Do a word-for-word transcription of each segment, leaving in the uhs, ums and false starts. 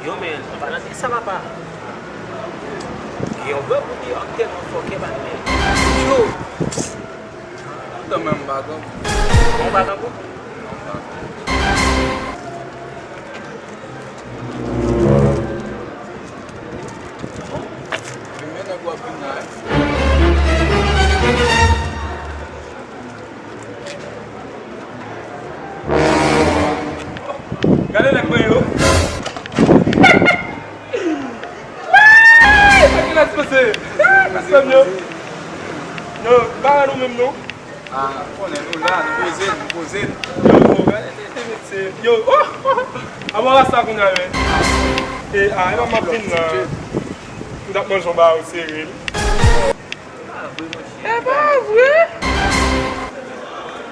Yo, men, pa nan sa, papa. Gen yon bòb ou deyò ki tèlman fòkè, pa nan men. Yo! Kanmenm, m pa tankou. Bon, pa tankou? Non, m pa tankou. Vin, men nèg w ap vin la, wi. Gade nèg mwen yo. Sa ki la pase? Sa m yo. Yo, pa nou menm non. Ah, konnen nou la, nou poze, nou poze. Yo, gade, te, te, te, yo, oh, oh, oh. Avan la sa kounye a, men. E, ah, e pa m ap vin la. M t ap manje yon bagay sere. E pa vre?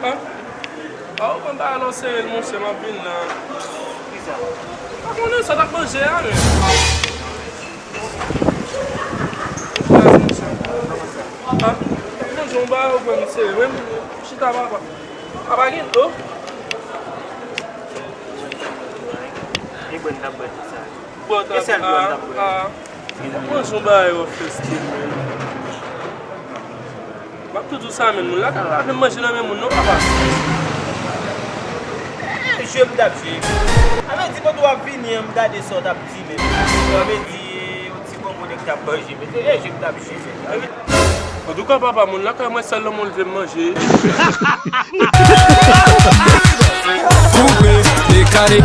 Ah. Ah, ou konn bagay la sere, monchè, m ap vin la. Pa konnen sa t ap manje a, men. Ah, manje yon bagay ou pran misye, menm chita papa. Papa gen dlo. Li bwè, n t ap bwè tout sa. Bon, e sèl dlo n t ap bwè. Ah, ah. Manje yon bagay ou fè stil, men. M ap tou di w sa, men moun la ka pa vle manje nan men moun non, papa. Eh, jwe m t ap jwe. A vle di, pandan w ap vini an, m gade sa w t ap di, men. Sa vle di, yon ti bonbon nèg t ap manje, men. Eh, jwe m t ap jwe, men. Antouka, papa, moun lakay mwen, sèl nan moun vle m manje. Koupe, dekale,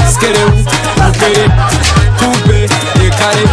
skede ou, koupe, koupe, dekale,